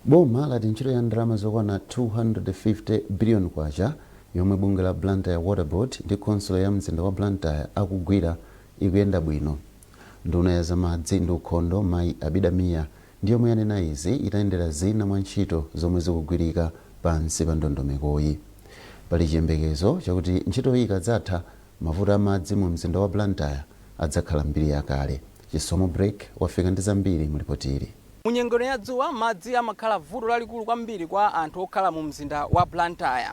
Boma lati ntchito ya ndalama zokwana 250 billion kwacha yomwe bungwe la Blantyre Water Board ndi khonsolo ya mzinda wa Blantyre akugwira ikuyenda bwino. Nduna ya zamadzi ndi ukhondo, Mayi Abida Mia, ndi yomwe yanena izi itayendera zina mwa ntchito zomwe zikugwirika pansi pa ndondomekoyi. Pali chiyembekezo chakuti ntchitoyi ikadzatha, mavuto amadzi mu mzinda wa Blantyre adzakhala mbiri yakale. Chisomo Break wafika ndi zambiri mulipotili. Munyengo ya dzuwa, madzi amakhala vuto lalikulu kwambiri kwa anthu okhala mu mzinda wa Blantyre.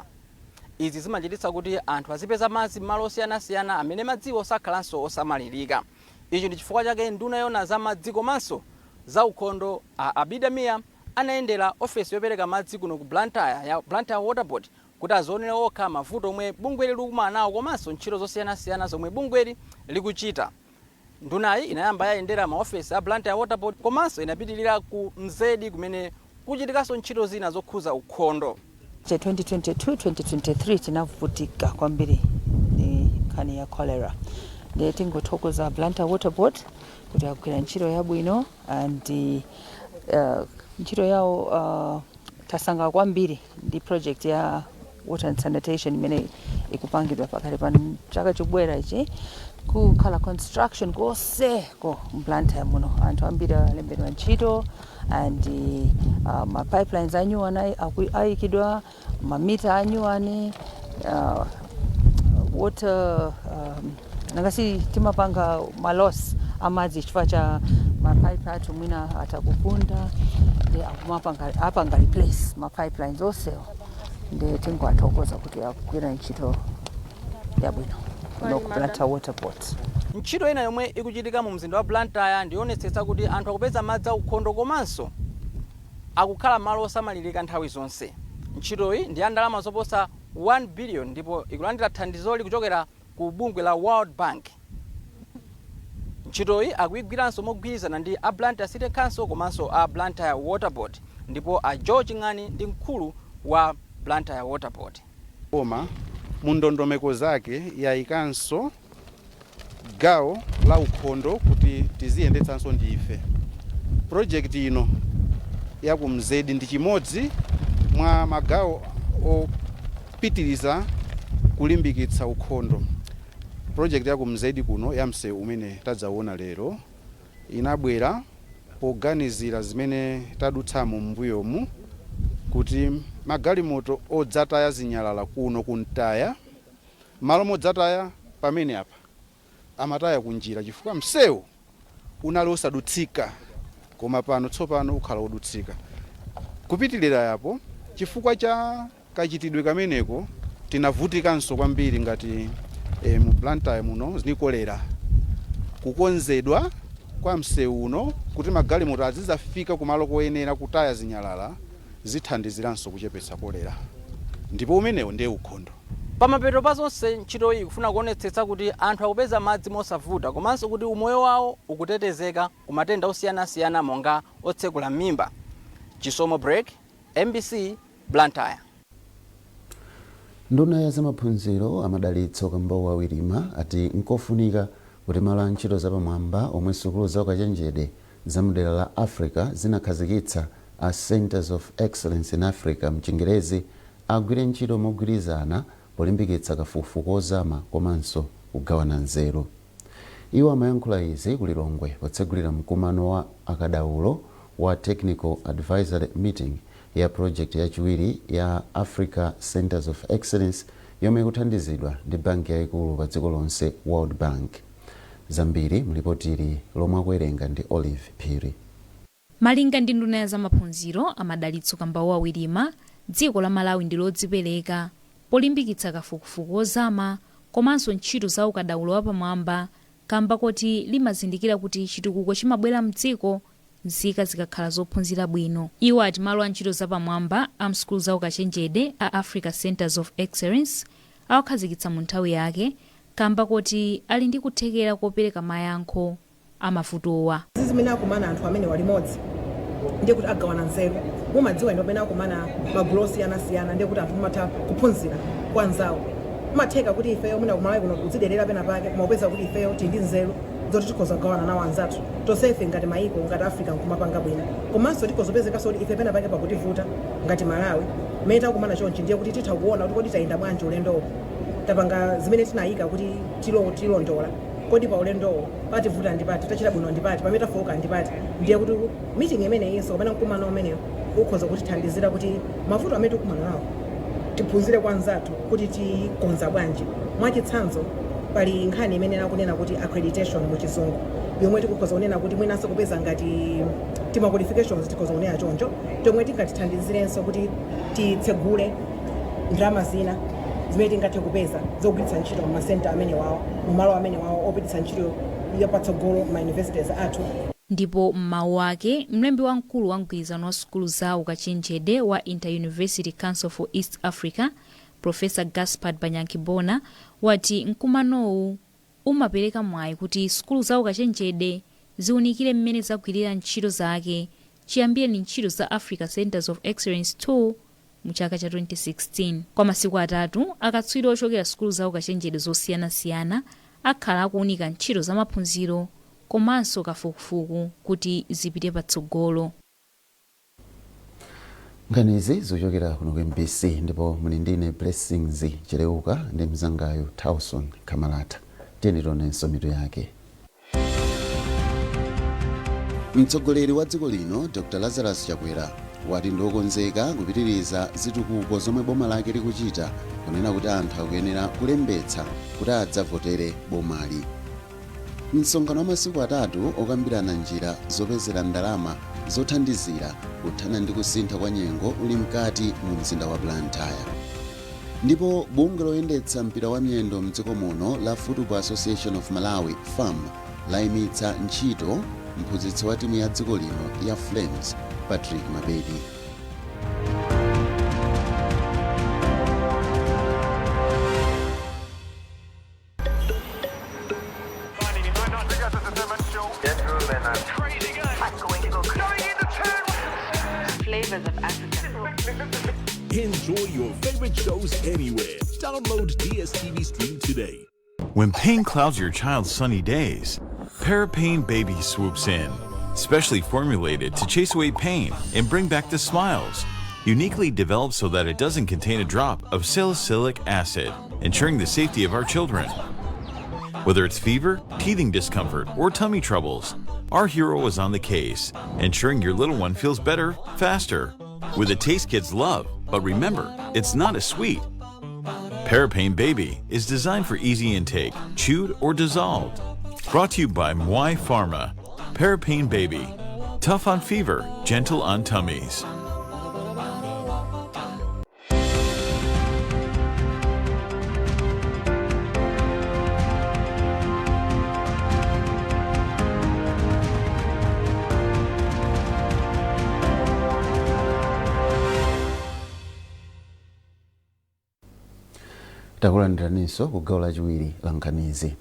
Izi zimachititsa kuti anthu azipeza madzi m'malo osiyanasiyana amene madziwo sakhalanso osamalirika. Ichi ndi chifukwa chake nduna yona za madzi komanso za ukhondo, a Abida Mia, anayendera ofesi yopereka madzi kuno ku Blantyre ya Blantyre Water Board kuti azionere okha mavuto omwe bungweli likumana nawo komanso ntchito zosiyanasiyana zomwe bungweli likuchita. Ndunayi inayamba yayendera maofesi a Blantyre Water Board komanso inapitilira ku Mzedi kumene kuchitikanso ntchito zina zokhuza ukhondo. Cha 2022-2023 tinavutika kwambiri ndi nkhani ya cholera, ndiye tingothokoza Blantyre Water Board kuti agwira ntchito yabwino and ntchito yawo tasangalala kwambiri ndi project ya water and sanitation imene ikupangidwa pakati pano. Chaka chikubwera ichi kukhala construction konseko m'Blantyre muno. Anthu ambiri alembedwa ntchito and ma pipelines anyuwani ayikidwa, mamita anyuwani, water nangasi timapanga ma loss amadzi chifukwa cha mapipe athu mwina atakukunda, ndi akumapanga apanga replace ma pipelines onsewo. Ndi tingoathokoza kuti akugwira ntchito yabwino kuno ku Blantyre Water Board. Ntchito ina yomwe ikuchitika mu mzinda wa Blantyre ndionetsetsa kuti anthu akupeza madzi aukhondo komanso akukhala malo osamalirika nthawi zonse. Ntchitoyi ndi ya ndalama zoposa 1 billion ndipo ikulandira thandizoli kuchokera ku bungwe la World Bank. Ntchitoyi akuyigwiranso mogwirizana ndi a Blantyre City Council komanso a Blantyre Water Board, ndipo a George Ng'ani ndi mkulu wa Blantyre Water Board. Koma mu ndondomeko zake yayikanso gawo la ukhondo kuti tiziyendetsanso ndife. Project ino yakumzedi ndi chimodzi mwa magawo opitiriza kulimbikitsa ukhondo. Project yakumzedi kuno ya msewu umene tadzaona lero inabwera poganizira zimene tadutsamo m'mbuyomu, kuti magalimoto odzataya zinyalala kuno kuntaya, malo modzataya pamene apa, amataya kunjira chifukwa msewu unali osadutsika, koma pano tsopano ukhala odutsika. Kupitilira yapo, chifukwa cha kachitidwe kameneko tinavutikanso kwambiri ngati mu Blantyre muno ndi kolera. Kukonzedwa kwa msewu uno kuti magalimoto azizafika kumalo koyenera kutaya zinyalala zithandiziranso kuchepetsa kolera, ndipo umenewo ndiye ukhondo. Pamapeto pa zonse, ntchitoyi ikufuna kuonetsetsa kuti anthu akupeza madzi mosavuta komanso kuti umoyo wawo ukutetezeka ku matenda osiyanasiyana monga otsekula m'mimba. Chisomo Break, MBC, Blantyre. Nduna ya zamaphunziro, Amadalitso Kambowa Wirima, ati nkofunika kuti malo a ntchito zapamwamba omwe sukulu za ukachenjede za mdera la Africa zinakhazikitsa, a Centers of Excellence in Africa mchingerezi, agwire ntchito mogwirizana polimbikitsa kafukufuku ozama komanso kugawana nzeru. Iwo amayankhula izi ku Lilongwe potsegulira mkumano wa akadaulo wa Technical Advisory Meeting ya project yachiwiri ya Africa Centers of Excellence yomwe ikuthandizidwa ndi banki yayikulu pa dziko lonse, World Bank. Zambiri mlipotili lomwe akuwerenga ndi Olive Phiri. Malinga ndi nduna ya zamaphunziro, Amadalitso Kambawa Wirima, dziko la Malawi ndi lodzipereka polimbikitsa kafukufuku ozama komanso ntchito za ukadaulo wapamwamba, kamba koti limazindikira kuti chitukuko chimabwera mdziko nzika zikakhala zophunzira bwino. Iwo ati malo a ntchito zapamwamba a msukulu za ukachenjede a Africa Centers of Excellence awakhazikitsa mu nthawi yake, kamba koti ali ndi kuthekera kopereka mayankho amavutowa. Zimene akumana anthu amene walimodzi ndiye kuti agawana nzeru. Mumadziwa ino, pamene akumana magulu osiyanasiyana ndiye kuti anthu mumatha kuphunzira kwa anzawo. Kumatheka kuti ifeyo mwina kumalawi kuno kudziderera pena pake, koma upeza kuti ifeyo tili ndi nzeru. Zoti tikhoza kugawana nawo anzathu tonsefe ngati maiko, ngati Africa, nkumapanga bwino. Komanso tikhozopezekanso kuti ife pena pake pakutivuta ngati Malawi. Mmene takumana chonchi, ndiye kuti titha kuona kuti kodi tayenda bwanji ulendowo, tapanga zimene tinayika kuti tilondola, kodi pa ulendowo pativuta ndi pati, tachita bwino ndi pati, pamene tafowoka ndi pati? Ndiye kuti meeting imeneyinso kapena mkumano umeneyo ukhoza kutithandizira kuti mavuto amene tikumana nawo tiphunzire kwa anzathu kuti tikonza bwanji. Mwachitsanzo, pali nkhani imene akunena kuti accreditation mu Chizungu, yomwe tikukhoza kunena kuti mwinanso kupeza ngati tima qualifications, tikhoza kunena choncho, tomwe tingatithandizirenso kuti titsegule ndalama zina zimene tingathe kupeza zogwiritsa ntchito muma center amene wawo, mumalo amene wawo opititsa ntchito yapatsogolo ma universities athu. Ndipo m'mawu ake, mlembi wamkulu wa mgwirizano wa sukulu za ukachenjede wa Inter-University Council for East Africa, Professor Gaspard Banyankibona, wati mkumanowu umapereka mwayi kuti sukulu za ukachenjede ziwunikire mmene zagwirira ntchito zake chiyambireni ntchito za Africa Centers of Excellence 2 mu chaka cha 2016. Kwa masiku 3, akatswiri ochokera sukulu za ukachenjede zosiyanasiyana akhala akuwunika ntchito za maphunziro komanso kafukufuku kuti zipite patsogolo. Nkhanizi zikuchokera kuno ku MBC, ndipo muli ndine Blessings Cheleuka ndi mzangayo Tauson Kamalata. Tiyeni tionenso mitu yake. Mtsogoleri wa dziko lino Dr Lazarus Chakwera wati ndiokonzeka kupitiriza zitukuko zomwe boma lake likuchita, kunena kuti anthu akuyenera kulembetsa kuti adzavotere bomali. Msonkhano wa masiku 3 okambirana njira zopezera ndalama zothandizira kuthana ndi kusintha kwa nyengo uli mkati mu mzinda wa Blantyre. Ndipo bungwe loyendetsa mpira wa miyendo mdziko muno la Football Association of Malawi, FAM, layimitsa ntchito mphunzitsi wa timu ya dziko lino ya Flames, Patrick Mabedi. Flavors of Africa. Enjoy your favorite shows anywhere. Download DSTV Stream today. When pain clouds your child's sunny days, Parapain Baby swoops in. Specially formulated to chase away pain and bring back the smiles. Uniquely developed so that it doesn't contain a drop of salicylic acid, ensuring the safety of our children. Whether it's fever, teething discomfort, or tummy troubles, our hero is on the case, ensuring your little one feels better, faster. With a taste kids love, but remember, it's not a sweet. Parapain Baby is designed for easy intake, chewed or dissolved. Brought to you by Mwai Pharma. Parapain Baby. Tough on fever, gentle on tummies. Takulandiraninso ku gawo lachiwiri la nkhanizi.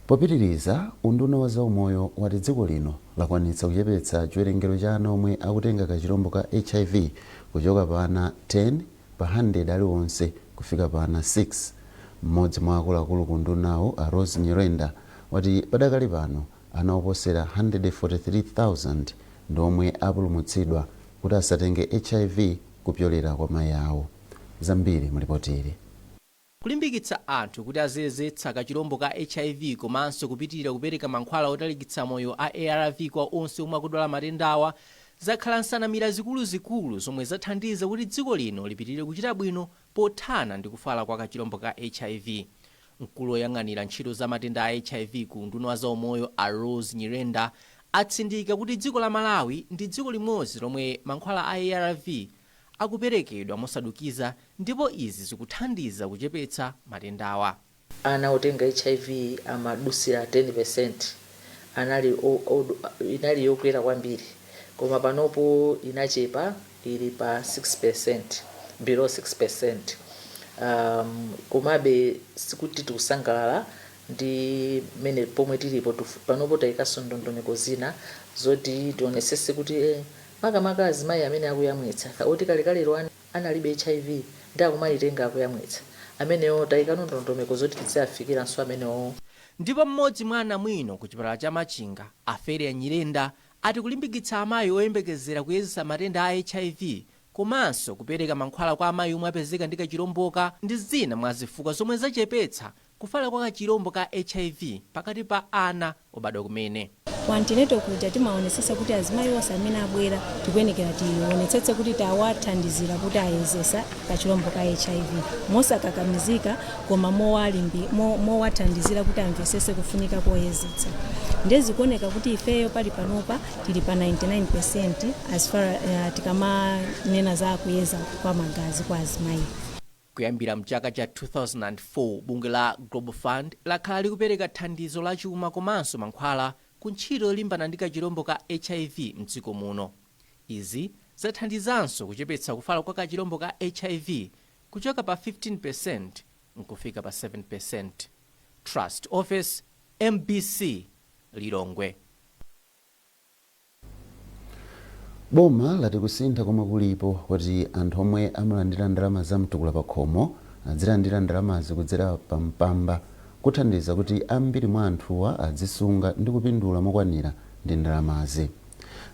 Popitiriza, unduna wa zaumoyo wati dziko lino lakwanitsa kuchepetsa chiwerengero cha ana omwe akutenga kachirombo ka HIV kuchoka pa ana 10 pa 100 aliwonse kufika pa ana 6. Mmodzi mwa akuluakulu ku undunawo, a Rose Nyirenda, wati padakali pano ana oposera 143,000 ndi omwe apulumutsidwa kuti asatenge HIV kupyolera kwa mayi awo. Zambiri mulipoteri. Kulimbikitsa anthu kuti aziyezetsa kachirombo ka HIV komanso kupitirira kupereka mankhwala otalikitsa moyo a ARV kwa onse omwe akudwala matendawa zakhala nsanamira zikuluzikulu zomwe zathandiza kuti dziko lino lipitirire kuchita bwino pothana ndi kufala kwa kachirombo ka HIV. Mkulu woyang'anira ntchito za matenda a HIV ku unduna wa zaumoyo, a Rose Nyirenda, atsindika kuti dziko la Malawi ndi dziko limodzi lomwe mankhwala a ARV akuperekedwa mosadukiza, ndipo izi zikuthandiza kuchepetsa matendawa. Ana otenga HIV amadusira 10%, anali inali yokwera kwambiri, koma panopo inachepa, ili pa 6%, below 6%. Komabe sikuti tikusangalala ndi mmene pomwe tilipo. Panopo tayikanso ndondomeko zina zoti tionesese kuti makamaka azimayi amene akuyamwitsa, oti kalekalero analibe HIV ndi akumayitenga akuyamwitsa, amenewo tayikano ndondomeko zoti tiziwafikiranso amenewo. Ndipo mmodzi mwa anamwino ku chipatala cha Machinga, Aferia Nyirenda, ati kulimbikitsa amayi oyembekezera kuyezesa matenda a HIV komanso kupereka mankhwala kwa amayi omwe apezeka ndi kachilomboka ndi zina mwa zifukwa zomwe zachepetsa kufala kwa kachilombo ka HIV pakati pa ana obadwa kumene. Ku antenatal kuja timaonetsetsa kuti azimayi onse amene abwera tikuyenekera tionetsetse kuti tawathandizira kuti ayezesa kachilombo ka HIV mosakakamizika, koma mowathandizira kuti amvesese kufunika koyezetsa. Ndezikuoneka kuti ifeyo pali panopa tili pa 99% as far tikamanena za kuyeza kwa magazi kwa azimayi. Kuyambira mchaka cha 2004, bungwe la Global Fund lakhala likupereka thandizo la chuma komanso mankhwala ku ntchito yolimbana ndi kachilombo ka HIV mdziko muno. Izi zathandizanso kuchepetsa kufala kwa kachilombo ka HIV kuchoka pa 15% nkufika pa 7%. Trust Office, MBC, Lilongwe. Boma lati kusintha komwe kulipo kuti anthu omwe amalandira ndalama za mtukula pakhomo adzilandira ndalamazi kudzera pa Mpamba kuthandiza kuti ambiri mwa anthuwa adzisunga ndi kupindula mokwanira ndi ndalamazi.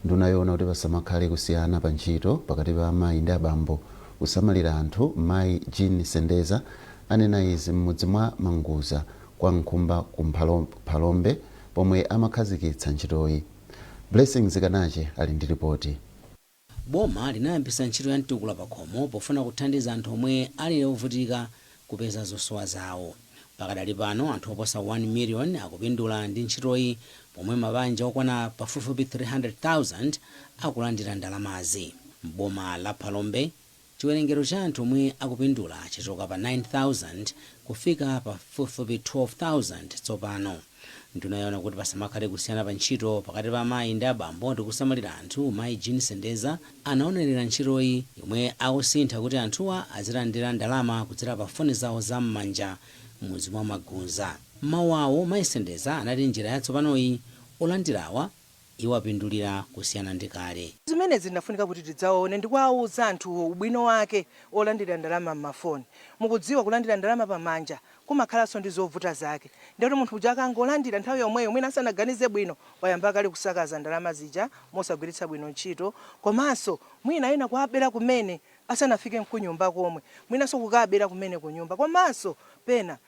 Nduna yoona kuti pasamakhale kusiyana pa ntchito pakati pa amayi ndi abambo kusamalira anthu, Mayi Jean Sendeza, anena izi m'mudzi mwa Manguza kwa Nkhumba ku Phalombe pomwe amakhazikitsa ntchitoyi. Blessings Kanache ali ndi ripoti. Boma linayambitsa ntchito ya mtukula pakhomo pofuna kuthandiza anthu omwe ali ovutika kupeza zosowa zawo. Pakadali pano anthu oposa 1 million akupindula ndi ntchitoyi, pomwe mabanja okwana pafupifupi 300,000 akulandira ndalamazi. M'boma la Phalombe, chiwerengero cha anthu omwe akupindula chachoka pa 9,000 kufika pafupifupi 12,000 tsopano. Nduna yoona kuti pasamakhale kusiyana pa ntchito pakati pa amayi ndi abambo ndi kusamalira anthu, Mayi Jean Sendeza, anaonerera ntchitoyi yomwe akusintha kuti anthuwa azilandira ndalama kudzera pa foni zawo za m'manja m'mudzi mwa Maguza. M'mawu awo, Mayi Sendeza anati njira yatsopanoyi olandirawa iwapindulira kusiyana ndi kale. Zimenezi zinafunika kuti tidzaone ndi kuwauza anthuwo ubwino wake olandira ndalama m'mafoni. Mukudziwa, kulandira ndalama pamanja kumakhalanso ndi zovuta zake. Ndiye kuti munthu uja akangolandira nthawi yomweyo, mwina asanaganize bwino, wayamba kale kusakaza ndalama zija mosagwiritsa bwino ntchito. Komanso mwina ena kuwabera kumene asanafike nkunyumba komwe, mwinanso kukabera kumene kunyumba. Komanso pena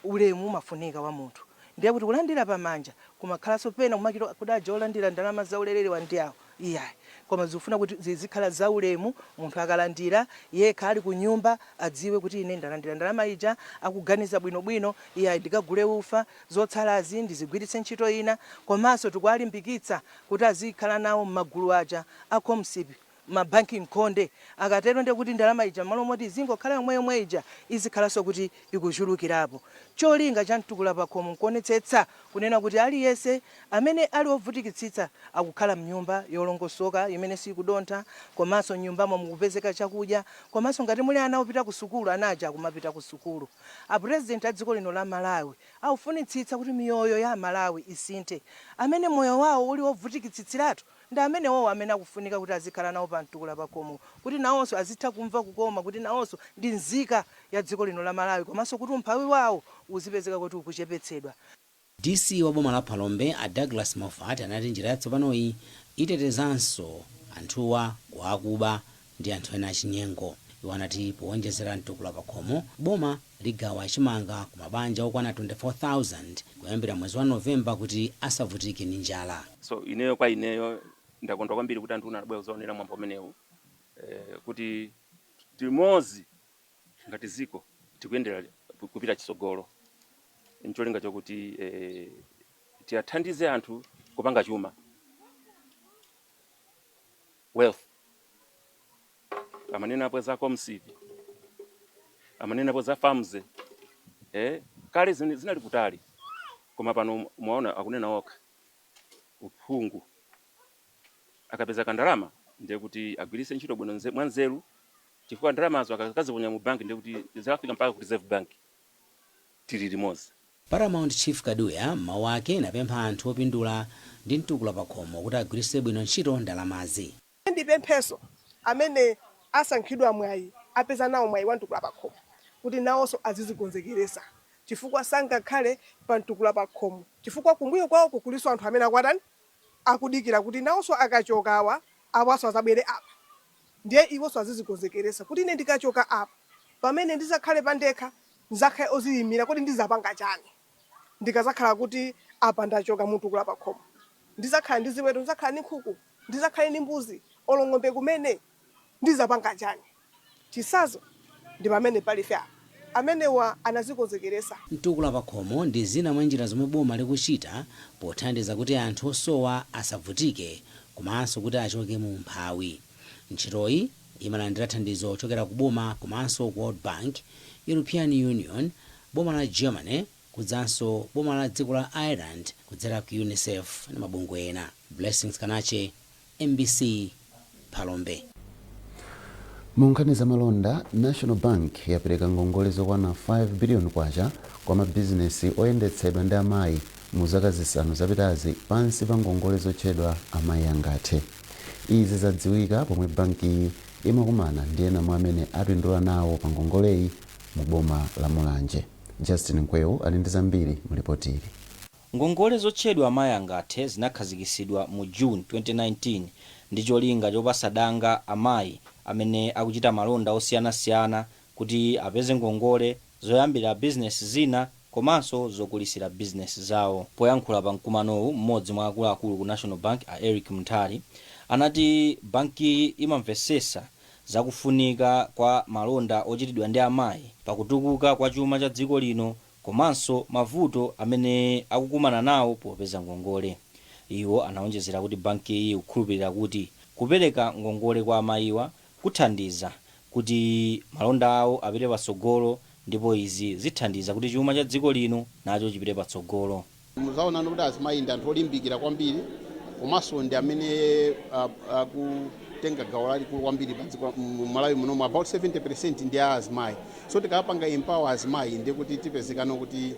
ulemu umafunika wa munthu. Ndiye kuti kulandira pamanja kumakhalanso pena kumachita kuti aja olandira ndalama zaulerewa ndi awo, iyayi. Koma zikufuna kuti zizikhala zaulemu, munthu akalandira yekha ali kunyumba adziwe kuti ine ndalandira ndalama ija, akuganiza bwinobwino, iyayi, ndikagule ufa, zotsalazi ndizigwiritse ntchito ina. Komanso tikuwalimbikitsa kuti azikhala nawo m'magulu aja a COMSIP, mabanki nkhonde. Akatero ndiye kuti ndalama ija m'malo moti izingokhala yomweyomwe ija, izikhalanso kuti ikuchulukirapo. Cholinga cha mtukula pakhomo nkuonetsetsa kunena kuti aliyense amene ali ovutikitsitsa akukhala mnyumba yolongosoka imene sikudontha, komanso mnyumbamo mukupezeka chakudya, komanso ngati muli ana opita ku sukulu, ana aja akumapita ku sukulu. A President a dziko lino la Malawi akufunitsitsa kuti miyoyo ya Amalawi isinthe. Amene moyo wawo uli ovutikitsitsiratu ndi amenewowo amene akufunika kuti azikhala nawo pa mtukula pakhomo, kuti nawonso azitha kumva kukoma kuti nawonso ndi nzika ya dziko lino la Malawi, komanso kuti umphawi wawo uzipezeka kuti ukuchepetsedwa. DC wa boma la Phalombe, a Douglas Moffat, anati njira yatsopanoyi itetezanso anthuwa kwa akuba ndi anthu ena achinyengo. Iwo anati powonjezera mtukula pakhomo, boma ligawa chimanga ku mabanja okwana 24,000 kuyambira mwezi wa Novemba kuti asavutike ndi njala. So ineyo, kwa ineyo ndakondwa kwambiri kuti anthu anabwera kudzaonera mwambo umenewu, kuti limodzi ngati dziko tikuyendera kupita chitsogolo ncholinga chokuti tiyathandize anthu kupanga chuma, wealth. Amanenapo za COMSIP, amanenapo za FAMZ, kale zinali kutali, koma pano mwaona akunena okha uphungu. Akapeza kandalama ndiye kuti agwiritse ntchito bwino mwanzeru, chifukwa ndalamazo akaziponya mu banki ndiye kuti zikafika mpaka ku Reserve Bank. Tili limodzi. Paramount Chief Kaduya m'mawu ake napempha anthu opindula ndi mtukula pakhomo kuti agwiritse bwino ntchito ndalamazi. Ndipempheso amene asankhidwa mwayi, apeza nawo mwayi wa mtukula pakhomo, kuti nawonso azizikonzekeresa. Chifukwa sangakhale pa mtukula pa khomo, chifukwa kumbuyo kwawoko kuliso anthu amene akwatani akudikira kuti nawonso akachoka awa, awaso azabwere apa. Ndiye iwonso azizikonzekeresa kuti ine ndikachoka apa, pamene ndizakhale pandekha, ndizakhale oziyimira, kuti ndizapanga chani ndikazakhala kuti apa ndachoka mutukula pa khomo? Ndizakhala ndi ziweto, ndizakhala ndi nkhuku, ndizakhale ndi mbuzi olo ng'ombe kumene, ndizapanga chani? Chisazo ndi pamene palife apa, amenewa anazikonzekeresa. Mtukula pakhomo ndi zina mwa njira zomwe boma likuchita pothandiza kuti anthu osowa asavutike komanso kuti achoke mu umphawi. Ntchitoyi imalandira thandizo kuchokera ku boma komanso ku World Bank, European Union, boma la Germany kudzanso boma la dziko la Ireland kudzera ku UNICEF ndi mabungwe ena. Blessings Kanache, MBC, Phalombe. Mu nkhani za malonda, National Bank yapereka ngongole zokwana 5 billion kwacha kwa mabizinesi oyendetsedwa ndi amayi mu zaka 5 zapitazi pansi pa ngongole zotchedwa Amayi Angathe. Izi zadziwika pomwe bankiyi imakumana ndi ena mwa amene apindula nawo pa ngongoleyi mu boma la Mulanje. Justin Nkwewu ali ndi zambiri mu ripoti ili. Ngongole zotchedwa Amayi Angathe zinakhazikitsidwa mu June 2019 ndi cholinga chopasa danga amayi amene akuchita malonda osiyanasiyana kuti apeze ngongole zoyambira bizinesi zina komanso zokulisira bizinesi zawo. Poyankhula pa mkumanowu, mmodzi mwa akuluakulu ku National Bank, a Eric Munthali, anati bankiyi imamvesesa zakufunika kwa malonda ochitidwa ndi amayi pakutukuka kwa chuma cha dziko lino komanso mavuto amene akukumana nawo popeza ngongole. Iwo anaonjezera kuti bankiyi ikukhulupirira kuti kupereka ngongole kwa amayiwa kuthandiza kuti malonda awo apite patsogolo ndipo izi zithandiza kuti chuma cha dziko lino nacho chipite patsogolo. Muzaonani kuti azimayi ndi anthu olimbikira kwambiri komanso ndi amene akutenga gawo lalikulu kwambiri pa dziko mu Malawi munomu. About 70% ndi a azimayi, so tikapanga empower azimayi, ndiye kuti tipezekano kuti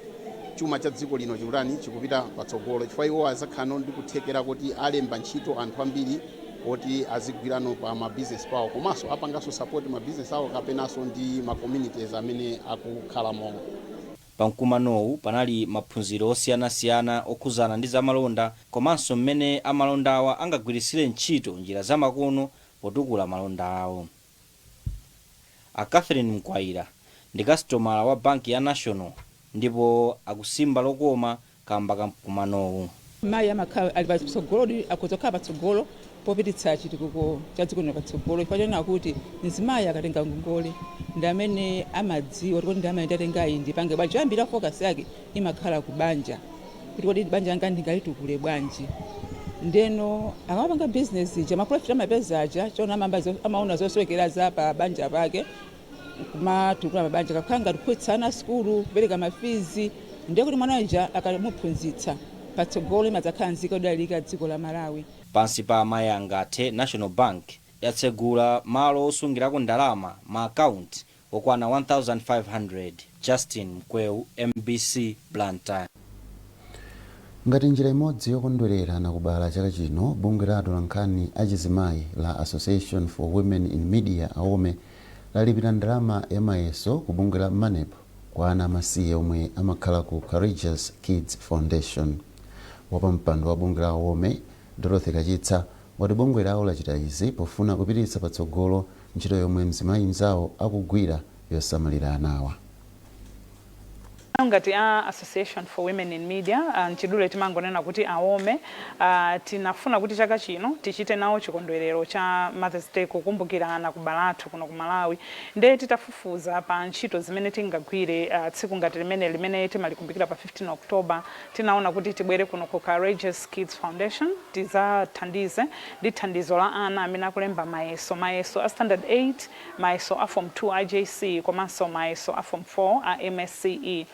chuma cha dziko lino chikutani? Chikupita patsogolo, chifukwa iwo azakhala ndi kuthekera kuti alemba ntchito anthu ambiri oti azigwirano pa ma business pawo, komanso apanganso support ma business awo kapenanso ndi ma communities amene akukhalamo. Pa mkumanowu panali maphunziro osiyanasiyana okhuzana ndi zamalonda komanso mmene amalondawa angagwirisire ntchito njira zamakono potukula malonda awo. A Catherine Mkwayira ndi kasitomala wa banki ya National ndipo akusimba lokoma kamba ka mkumanowu. Mayi amakhala ali patsogolo, akhoza kukhala patsogolo popititsa chitukuko cha dziko lino patsogolo, chifukwa chonena kuti mzimayi akatenga ngongole ndi amene amadziwa kuti kodi ndalama ndatengayi ndipange bwanji. Choyambira, focus yake imakhala ku banja, kuti kodi banja langa ndingalitukule bwanji. Ndeno akamapanga business ija, ma profit amapeza aja, chona amaona zosowekera za pa banja pake, kumatukula mabanja, kakhala ngati kuphunzitsa ana sukulu, kupereka ma fees. Ndiye kuti mwana uja akamuphunzitsa, patsogolo imadzakhala nzika yodalirika dziko la Malawi. Pansi pa Amayi Angathe, National Bank yatsegula malo osungirako ndalama, ma akaunti okwana 1500. Justin Mkweu, MBC, Blantyre. Ngati njira imodzi yokondwerera nakubala chaka chino, bungwe la atolankhani achizimayi la Association for Women in Media, AWOME, lalipira ndalama ya mayeso ku bungwe la MANEB kwa ana amasiye omwe amakhala ku Courageous Kids Foundation. Wapampando wa bungwe la AWOME, Dorothy Kachitsa, wati bungwe lawo lachita izi pofuna kupititsa patsogolo ntchito yomwe mzimayi mzawo akugwira yosamalira anawa. Ngati a Association for Women in Media, mchidule timangonena kuti AWOME, tinafuna kuti chaka chino tichite nawo chikondwerero cha Mother's Day, kukumbukira anakubala athu kuno ku Malawi. Nde titafufuza pa ntchito zimene tingagwire tsiku ngati limene limene timalikumbukira pa 15 October, tinaona kuti tibwere kuno ku Courageous Kids Foundation, tizathandize ndi thandizo la ana amene akulemba mayeso, mayeso a standard 8, mayeso a form 2 a JC komanso mayeso a form 4 a MSCE.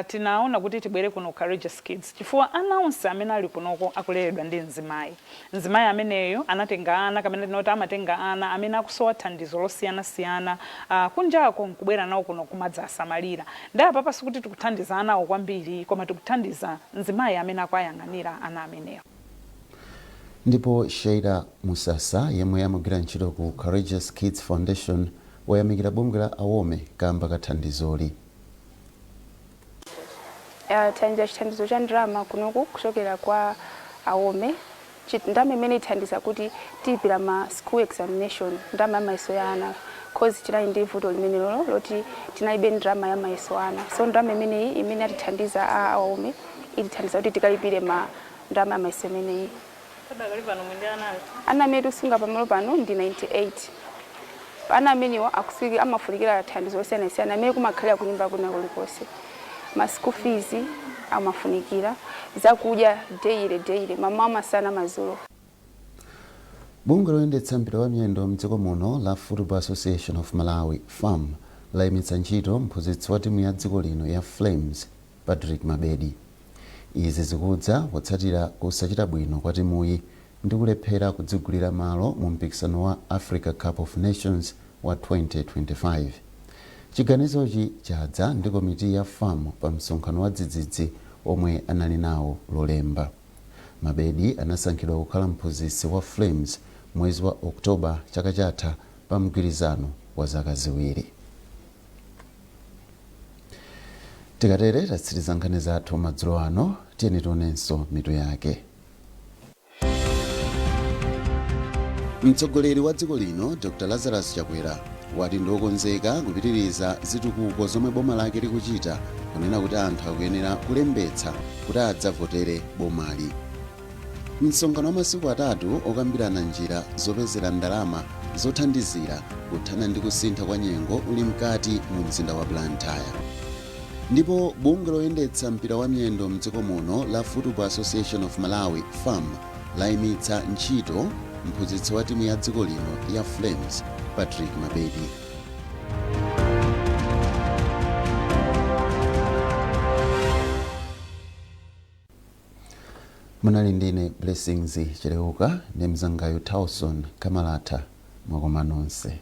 Tinaona kuti tibwere kuno Courageous Kids chifukwa ana onse amene ali kunoko akuleredwa ndi mzimayi. Mzimayi ameneyo anatenga ana, kamene tinoti amatenga ana amene akusowa thandizo losiyanasiyana kunjako nkubwera nawo kuno kumadzasamalira. Ndi apapa sikuti tikuthandiza anawo kwambiri, koma tikuthandiza mzimayi amene akuyang'anira ana amenewo. Ndipo Sheila Musasa, yemwe amagwira ntchito ku Courageous Kids Foundation, wayamikira bungwe la AWOME kamba ka thandizoli. Thandiza chithandizo cha ndalama kunoku kuchokera kwa AWOME. Ndalama imene ithandiza kuti tiyipira ma school examination, ndalama ya mayeso ya ana, cause tinali ndi vuto limene lolo loti tinalibe ndalama ya mayeso ana. So ndalama imeneyi imene atithandiza a AWOME itithandiza kuti tikalipire ma ndalama ya mayeso imeneyi. Padakali pano muli ndi ana ati? Ana amene tikusunga pamalo pano ndi 98. Ana amenewa akusiki amafunikira thandizo losiyanasiyana amene kumakhalira kunyumba kuna kulikonse. Ma school fees amafunikira, zakudya daily daily, mamawa, masana, madzulo. Bungwe loyendetsa mpira wa miyendo mdziko muno la Football Association of Malawi, FAM, layimitsa ntchito mphunzitsi wa timu ya dziko lino ya Flames, Patrick Mabedi. Izi zikudza potsatira kusachita bwino kwa timuyi ndi kulephera kudzigulira malo mu mpikisano wa Africa Cup of Nations wa 2025. Chiganizochi chadza ndi komiti ya FAM pa msonkhano wa dzidzidzi omwe anali nawo Lolemba. Mabedi anasankhidwa kukhala mphunzitsi wa Flames mwezi wa Oktoba chaka chatha pa mgwirizano wa zaka 2. Tikatere tatsiriza nkhani zathu madzulo ano. Tiyeni tionenso mitu yake. Mtsogoleri wa dziko lino Dr Lazarus Chakwera wati ndiokonzeka kupitiriza zitukuko zomwe boma lake likuchita, kunena kuti anthu akuyenera kulembetsa kuti adzavotere bomali. Msonkhano wa masiku 3 okambirana njira zopezera ndalama zothandizira kuthana ndi kusintha kwa nyengo uli mkati mu mzinda wa Blantyre. Ndipo bungwe loyendetsa mpira wa miyendo mdziko muno la Football Association of Malawi, FAM, layimitsa ntchito mphunzitsi wa timu ya dziko lino ya Flames, Patrick Mabedi. Munali ndine Blessings Chileuka ndi mzangayo Towson Kamalata. Mwakoma nonse.